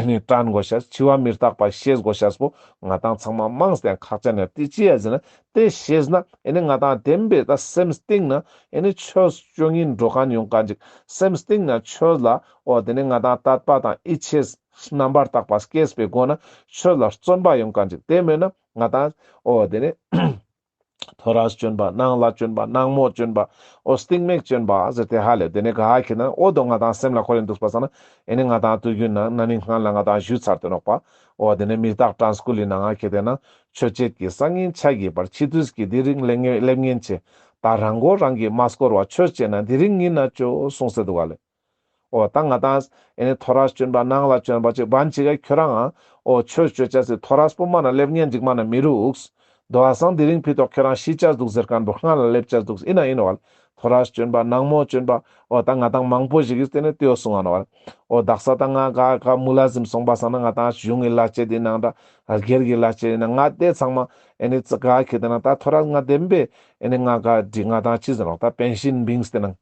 ནི་དྲན་དགོས་ཤེས་འཆི་བ་མི་རྟག་པ་ཤེས་དགོས་ཤེས་པོ་ང་དང་ཚང་མ་མང་སྟེ་ཁག་ཅན་ཡོད། དེ་ཅི་ཡ་ཟེར་ན་དེ་ཤེས་ན་ཨེ་ནི་ང་དང་བདེན་པའི་ད་སེམས་གཏིང་ན་ཨེ་ནི་ཆོས་སྤྱོད་སྙིང་འདོད་མཁན་ཡོང་མཁན་ཅིག། སེམས་གཏིང་ན་ཆོས་ལ་འོ་དེ་ནི་ང་དང་དད་པ་དང་ཡིད་ཆེས་རྣམ་པར་དག་པ་སྐྱེས་པའི་སྒོ་ན་ཆོས་ལ་བརྩོན་པ་ཡོང་མཁན་ཅིག། དེ་མེད་ན་ང་དང་འོ་དེ་ནི་ཐོ་རས་བཅོ་ལྔ་ནང་ལ་བཅོ་ལྔ་ནང་མོ་བཅོ་ལྔ་འོ་སྟིང་མེད་བཅོ་ལྔ་ཟེར་ཏེ་ཧ་ལས་དེ་ནི་ག་ཁེ་ན་འོ་དོ་ང་དང་སེམས་ལ་འཁོར་ཡིན་འདུག་པ་སང་ན་ཨེ་ནི་ང་དང་དུས་རྒྱུན་ན་ན་ནིང་སྔ་ལ་ང་དང་ཞུས་ཚར་ཏེ་ནོག་པ། འོ་དེ་ནི་མི་རྟག་དྲན་སྐུལ་ལི་ནང་ང་ཁེ་ཏེ་ན་ཆོས་བྱེད་ཀྱི་སང་ཉིན་ཆ་གི་བར། འཆི་དུས་ཀྱི་དེ་རིང་སླེབས་ངེས་སླེབས་ངེས་ཆེ། ད་རང་མགོ་རང་གིས་མ་སྐོར་བར། ཆོས་བྱེད་ན་དེ་རིང་ཉིད་ན་ཆོག་གསུངས་ཏེ་འདུག་ག་ལེ། འོ་ད་ང་དང་ཨེ་ནི་ཐོ་རས་བཅོ་ལྔ་ནང་ལ་བཅོ་ལྔ་ཅིག་བན་ཅིག་ག་ཁྱོ་རང་ཨ་འོ་ཆོས་བཅོ་ཅེས་སི་ཐོ་རས་པོ་མ་ན་སླེབས་ངེས་ཅིག་མ་ན་མི་རུག། དོ་བ་སང་དེ་རིང་ཕི་ཏོག་ཁྱོ་རང་ཤི་ཅེས་འདུག་ཟེར་མཁན་པོ་སྔ་ལ་སླེབས་ཅེས་འདུག་ཨིན་ན་ཨིན་ནོག་ག་ལེ། ཐོ་རས་བཅོ་ལྔ་ནང་མོ་བཅོ་ལྔ་འོ་ད་ང་དང་མང་པོ་ཞིག་གིས་དེ་ནི་དེའོ་གསུང་ང་ནོག་ག་ལེ། འོ་དག་ས་ད་ང་ག་ག་མུ་ལ་ཟིམ་སོང་པ་སང་ན་ང་དང་གཞུང་གི་ལས་བྱེད་དེ་ནང་འདྲ་སྒེར་གྱི་ལས་བྱེད་དེ་ནང་ང་དེ་ཚང་མ་ཨེ་ནི་ཙི་ག་ཁེ་ཏེ་ན་ད་ཐོ་རས་ང་བདེན་པའི་ཨེ་ནི་ང་ག་འདི་ང་དང་ཅི་ཟེར་ནོག་ད་པེན་ཤིན་བིངས་ཏེ་ནང་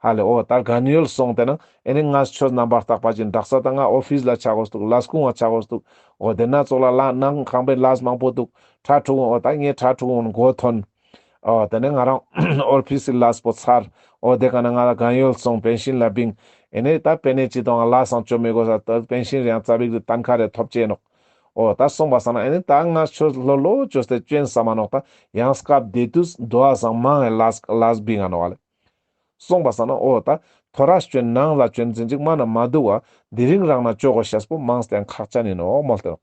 ཧ་ལེ། འོ་ད་གན་ཡོལ་སོང་སྟེ་ན་ཨེ་ནི་ང་ཆོས་རྣམ་པར་དག་པ་ཅིག་དག་ས་ད་ང་ཨོ་ཕིས་ལ་ཆ་དགོས་འདུག་ལས་ཁུངས་ལ་ཆ་དགོས་འདུག་འོ་དེ་ན་ཙོགས་ལ་ལ་ནང་ཁང་པའི་ལས་མང་པོ་འདུག་ཁྲ་ཁྲུག་འོ་ད་ངའི་ཁྲ་ཁྲུག་འོ་མགོ་ཐོན། འོ་དེ་ནས་ང་རང་ཨོ་ཕིས་སི་ལས་པོ་ཚར། འོ་དེ་ག་ན་ང་ལ་གན་ཡོལ་སོང་པེན་ཤིན་ལ་བིང་། ཨེ་ནི་ད་པེ་ནེ་ཅི་དང་ལས་སང་ཅོ་མི་དགོས་ས་ད་པེན་ཤིན་རེ་ཡང་ཙ་པིག་རེ་ཏན་ཁ་རེ་ཐོབ་ཅེས་ནོག་འོ་ད་སོང་པ་སང་ན་ཨེ་ནི་ད་ང་ཆོས་ལྷོད་ལྷོད་ཅོས་ཏེ་ཅོན་ས་མ་ནོག་ད་ཡང་སྐབས་དེ་དུས་དོ་བ་སང་མང་ངེ་ལས་ལས་བིང་ང་ནོག་ལེ། སོང་པ་སང་ན་འོ་ད་ཐོ་རས་ཅོན་ནང་ལ་ཅོན་ཟིན་ཅིག་མ་ན་མ་འདུག་བ་དེ་རིང་རང་ན་ཅོ་དགོས་ཤེས་པོ་མང་སྟེ་ཁག་ཅན་ཡིན་ནོག་མོལ་ཏེ་ནོག་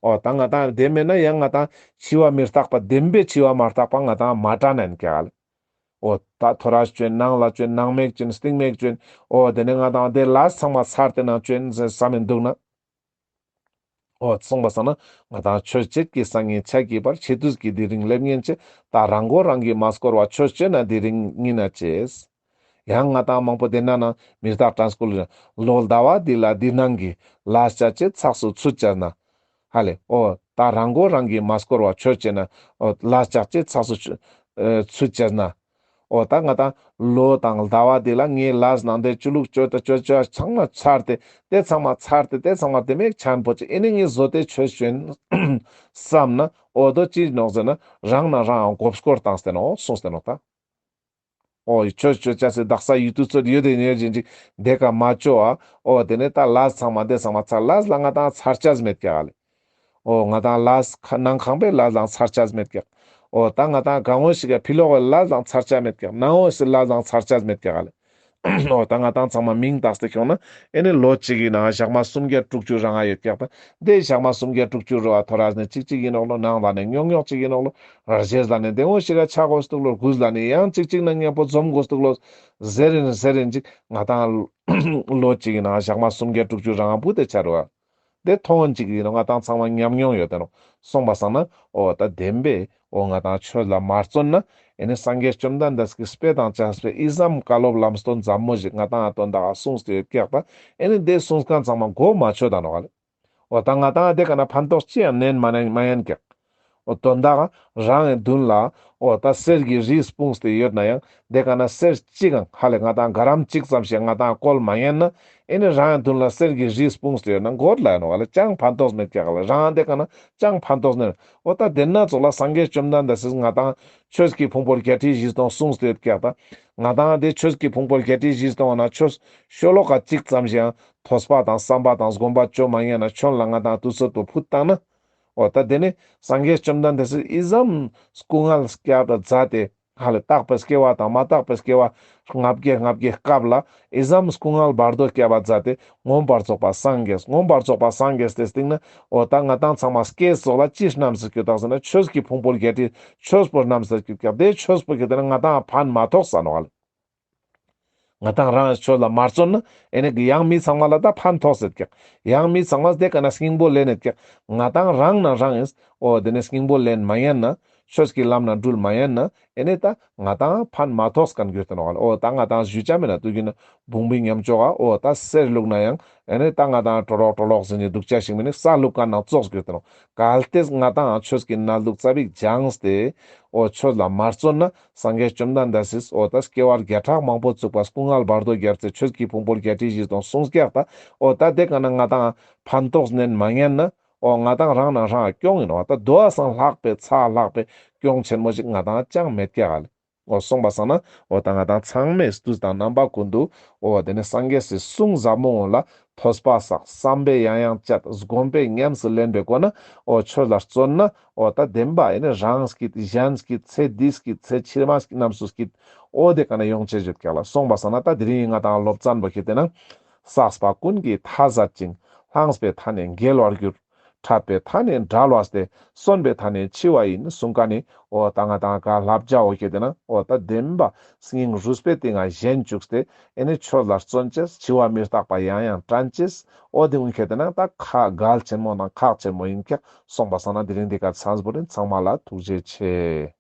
འོ་ད་ང་ཏང་དེ་མེད་ན་ཡང་ང་ཏང་འཆི་བ་མི་རྟག་པ་བདེན་པའི་འཆི་བ་མ་རྟག་པ་ང་ཏང་མ་དྲན་ན་ཡིན་ཀྱག་ལེ། འོ་ད་ཐོ་རས་ཅོན་ནང་ལ་ཅོན་ནང་མེད་ཅོན་སྟིང་མེད་ཅོན་འོ་དེ་ནས་ང་ཏང་དེ་ལས་ཚང་མ་ཚར་ཏེ་ནང་ཅོན་ཟེར་བསམ་མི་འདུག་ན། འོ་སོང་པ་སང་ན་ང་ཏང་ཆོས་བྱེད་ཀྱི་སང་ཉིན་ཆ་གི་བར་ཆེ་དུས་ཀྱི་དེ་རིང་སླེབས་ཉན་ཆེ་ད་རང་མགོ་རང་གིས་མ་སྐོར་བ་ཆོས་ཅོས་ན་དེ་རིང་ཉིན་ན་ཅེས། ཡང་ང་ཏང་མང་པོ་དེ་ན་ན་མི་རྟག་དྲན་སྐུལ་རེ་ལོ་ཟླ་བ་འདི་ལ་འདི་སྣང་གི་ལས་བྱ་ཅེས་ཚགས་སུ་ཚུད་བྱས་ན། ཧ་ལེ། འོ་ད་རང་མགོ་རང་གིས་མ་སྐོར་བ་ཆོས་ཅོས་ན་འོ་ལས་བྱ་ཅེས་ཚགས་སུ་ཚུད་བྱས་ན། འོ་ད་ང་ཏང་ལོ་དང་ཟླ་བ་འདི་ལ་ངའི་ལས་ནང་དེ་ཅོ་ལུགས་ཅོ་ད་ཅོ་ཅོ་ཚང་མ་ཚར་ཏེ་དེ་ཚང་མ་ཚར་ཏེ་དེ་ཚང་མ་དེ་མེད་ཆན་པོ་ཅིག་ཨེ་ནི་ངའི་བཟོ་དེ་ཆོས་ཅོན་བསམ་ན་འོ་དོ་ཅི་ནོག་ཟེར་ན་རང་ན་རང་མགོ་སྐོར་བཏང་སྟེ་ནོག་གསུངས་ཏེ་ནོག་ད། འོ་ཆོས་ཅོ་ཅེས་སི་དག་ས་ཡུལ་དུས་ཚོད་ཡོད་དེ་ཉེར་བཞིན་ཅིག་དེ་ཀ་མ་ཅོ་ཨ། འོ་དེ་ནས་ད་ལས་ཚང་མ་དེ་ཚང་མ་ཚར་ལས་ལ་ང་ཏང་ཚར་ཅེས་མེད་ཀྱག་ལེ། འོ་ང་ཏང་ལས་ཁ་ནང་ཁང་པའི་ལས་ལའང་ཚར་ཅེས་མེད་ཀྱག་འོ་ད་ང་ཏང་གང་འོ་ཞིག་ག་ཕི་ལོག་གི་ལས་ལའང་ཚར་ཅེས་མེད་ཀྱག་ནང་འོ་ཞིག་ལས་ལའང་ཚར་ཅེས་མེད་ཀྱག་ལེ། འོ་ད་ང་ཏང་ཚང་མ་མིང་བཏགས་ཏེ་ཁྱོང་ན་ཨེ་ནི་ལོ་གཅིག་གི་ནང་ཞག་མ་སུམ་བརྒྱ་དྲུག་ཅུ་རང་ང་ཡོད་ཀྱག་ད། དེ་ཞག་མ་སུམ་བརྒྱ་དྲུག་ཅུ་རོ་ཨ་ཐོ་རས་ནས་གཅིག་གཅིག་ཡིན་ནོག་ལོ། ནང་ལ་ནས་ཉོག་ཉོག་གཅིག་ཡིན་ནོག་ལོ། རྗེས་ལ་ནས་དེ་འོ་ཞིག་ག་ཆ་དགོས་འདུག་ལོ། དགུས་ལ་ནས་ཡང་གཅིག་གཅིག་ན་མཉམ་པོ་འཛོམས་དགོས་འདུག་ལོ། ཟེར་རིན་ཟེར་རིན་ཅིག་ང་ཏང་ལོ་གཅིག་གི་ནང་ཞག་མ་སུམ་བརྒྱ་དྲུག་ཅུ་རང་བུ་དེ་ཆ་རུ་བ། དེ་ཐོང་ཅིག་ཡིན་ནོག་ང་ཏང་ཚང་མ་ཉམས་མྱོང་ཡོད་དེ་ནོག་སོང་པ་སང་ན་འོ་ད་བདེན་པས་འོ་ང་ཏང་ཆོས་ལ་མ་བརྩོན་ན་ཨེ་ནི་སངས་རྒྱས་བཅོམ་ལྡན་འདས་ཀྱི་དཔེ་དང་བཅས་པའི་ཨི་ཙམ་བཀའ་སློབ་ལམ་སྟོན་ཟབ་མོ་ཞིག་ང་ཏང་ཨ་དོན་དག་ག་གསུངས་ཏེ་ཡོད་ཀྱག་ད། ཨེ་ནི་དེ་གསུངས་མཁན་ཚང་མ་མགོ་མ་ཆོད་ད་ནོག་ལེ། འོ་ད་ང་ཏང་དེ་ཀ་ན་ཕན་ཐོགས་ཅི་ཡང་ནན་མ་ནན་མ་ཡན་ཀྱག་འོ་དོན་དག་རང་གི་མདུན་ལ་འོ་ད་གསེར་གྱི་རི་སྤུངས་ཏེ་ཡོད་ན་ཡང་དེ་ཀ་ན་གསེར་གཅིག་གང་ཧ་ལེ་ང་ཏང་ག་རམ་གཅིག་ཙམ་ཞིག་ང་ཏང་བཀོལ་མ་ཉན་ན་ཨེ་ནི་རང་གི་མདུན་ལ་གསེར་གྱི་རི་སྤུངས་ཏེ་ཡོད་ན་མགོ་ལ་ཡོད་ནོག་ལེ། ཅང་ཕན་ཐོགས་མེད་ཀྱག་ལེ། རང་དེ་ཀ་ན་ཅང་ཕན་ཐོགས་ནན། འོ་ད་དེ་ན་ཙོགས་ལ་སངས་རྒྱས་བཅོམ་ལྡན་འདས་སིས་ང་ཏང་ཆོས་ཀྱི་ཕུང་པོ་བརྒྱད་ཁྲི་བཞི་སྟོང་གསུངས་ཏེ་ཡོད་ཀྱག་ད། ང་ཏང་དེ་ཆོས་ཀྱི་ཕུང་པོ་བརྒྱད་ཁྲི་བཞི་སྟོང་ན་ཆོས་ཤོ་ལོ་ཀ་གཅིག་ཙམ་ཞིག་ཡང་ཐོས་པ་དང་བསམ་པ་དང་སྒོམ་པ་ཅོ་མ་ཉན་ན་ཆོན་ལ་ང་ཏང་དུས་ཚོད་པོ་ཕུད་བཏང་ན། འོ་ད་དེ་ནི་སངས་རྒྱས་བཅོམ་ལྡན་འདས་སིས་ཨི་ཙམ་སྐུ་ངལ་བསྐྱལ་བ་མཛད་དེ་ཧ་ལེ་རྟག་པའི་སྐྱེ་བ་དང་མ་རྟག་པའི་སྐྱེ་བ་ལྔ་བརྒྱ་ལྔ་བརྒྱའི་སྐབས་ལ་ཨི་ཙམ་སྐུ་ངལ་བར་དོ་བསྐྱལ་བ་མཛད་དེ་མངོན་པར་རྫོགས་པ་སངས་རྒྱས། མངོན་པར་རྫོགས་པ་སངས་རྒྱས་ཏེ་སྟིང་ན་འོ་ད་ང་ཏང་ཚང་མ་སྐྱེ་སོགས་ལ་ཅི་རྣམས་སུ་སྐྱོད་དག་ཟེར་ན་ཆོས་ཀྱི་ཕུང་པོ་བརྒྱད་ཁྲི་ཆོས་པོ་རྣམས་སུ་སྐྱོད་ཀྱག་དེ་ཆོས་པོ་གི་དེ་ན་ང་ཏང་ཕན་མ་ཐོགས་ས་ནོག་ལེ། ང་ཏང་རང་ཆོས་ལ་མ་བརྩོན་ན་ཨེ་ནི་ཡང་མི་ཚང་མ་ལ་ད་ཕན་ཐོགས་སེད་ཀྱག་ཡང་མི་ཚང་མ་དེ་ཀ་ན་སྙིང་པོ་ལེན་ནེད་ཀྱག་ང་ཏང་རང་ན་རང་ཨིན། འོ་དེ་ནས་སྙིང་པོ་ལེན་མ་ཉན་ན་ཆོས་ཀྱི་ལམ་ན་འགྲུལ་མ་ཉན་ན་ཨེ་ནི་ད་ང་ཏང་ཕན་མ་ཐོགས་མཁན་གྱུར་ཏེ་ནོག་ལེ། འོ་ད་ང་ཏང་ཞུ་ཆ་མེད་ན་དུས་རྒྱུན་ན་བུང་བུའི་ཉམས་ཅོག་ག་འོ་ད་གསེར་བླུགས་ན་ཡང་ཨེ་ནི་ད་ང་ཏང་ཀྲོ་ལོག་ཀྲོ་ལོག་ཟེར་ནི་དུག་ཆ་ཞིག་མེད་ནི་ས་བླུགས་མཁན་ནང་ཙོགས་གྱུར་ཏེ་ནོག་གལ་ཏེ་ང་ཏང་ཆོས་ཀྱི་གནས་ལུགས་ཙ་པིག་སྦྱངས་ཏེ་འོ་ཆོས་ལ་མ་བརྩོན་ན་སངས་རྒྱས་བཅོམ་ལྡན་འདས་སིས་འོ་ད་སྐྱེ་བ་བརྒྱ་ཕྲག་མང་པོ་བཙུགས་པ་སྐུ་ངལ་བར་དོ་བརྒྱབ་སྟེ་ཆོས་ཀྱི་ཕུང་པོ་བརྒྱད་ཁྲི་བཞི་སྟོང་གསུངས་ཀྱག་ད། འོ་ད་དེ་ཀ་ན་ང་ཏང་ཕན་ཐོགས་ནན་མ་ཉན་ན་འོ་ང་ཏང་རང་ན་རང་གྱོང་ཨིན་ནོག་ད་དོ་བ་སང་ལྷག་པའི་ཚ་ལྷག་པའི་གྱོང་ཆེན་མོ་ཞིག་ང་ཏང་ཅང་མེད་ཀྱག་ལེ། འོ་སོང་པ་སང་ན་འོ་ད་ང་ཏང་ཚང་མས་དུས་དང་རྣམ་པ་ཀུན་ཏུ་འོ་དེ་ནས་སངས་རྒྱས་སི་གསུང་ཟབ་མོ་འོ་ལ་ཐོས་པ་བསགས། བསམ་པས་ཡང་ཡང་དཔྱད། སྒོམ་པས་ཉམས་སུ་ལེན་པའི་སྒོ་ན་འོ་ཆོས་ལ་བརྩོན་ན་འོ་ད་བདེན་པ་ཨེ་ནི་རང་སྐྱིད་གཞན་སྐྱིད་ཚེ་འདི་སྐྱིད་ཚེ་ཕྱི་མ་སྐྱིད་རྣམས་སུ་སྐྱིད་འོ་དེ་ཀ་ན་ཡོང་ཆེད་བརྗོད་ཀྱག་ལེ། སོང་པ་སང་ན་ད་དེ་རིང་ང་ཏང་སློབ་ཚན་པོ་ཁེ་ཏེ་ན་བསགས་པ་ཀུན་གྱི་མཐའ་ཟད་ཅིང་། བླངས་པའི་མཐའ་ནི་འགལ་བར་འགྱུར། འཕྲད་པའི་མཐའ་ནི་འབྲལ་བ་སྟེ། གསོན་པའི་མཐའ་ནི་འཆི་བ་ཡིན། གསུངས་ཀ་ནི་འོ་ད་ང་ཏང་ག་བསླབ་བྱ་འོ་ཁེ་ཏེ་ན་འོ་ད་བདེན་པ་སྙིང་རུས་པའི་གཏིང་ང་ཞེན་བཅུག་སྟེ་ཨེ་ནི་ཆོས་ལ་བརྩོན་ཅེས་འཆི་བ་མི་རྟག་པ་ཡང་ཡང་དྲན་ཅེས་འོ་དེ་ཀུན་ཁེ་ཏེ་ན་ད་ཁག་གལ་ཆེན་མོ་དང་ཁག་ཆེན་མོ་ཨིན་ཀྱག་སོང་པ་སང་ན་དེ་རིང་འདི་ཀ་ཚང་པོ་རིན། ཚང་མ་ལ་ཐུགས་རྗེ་ཆེ།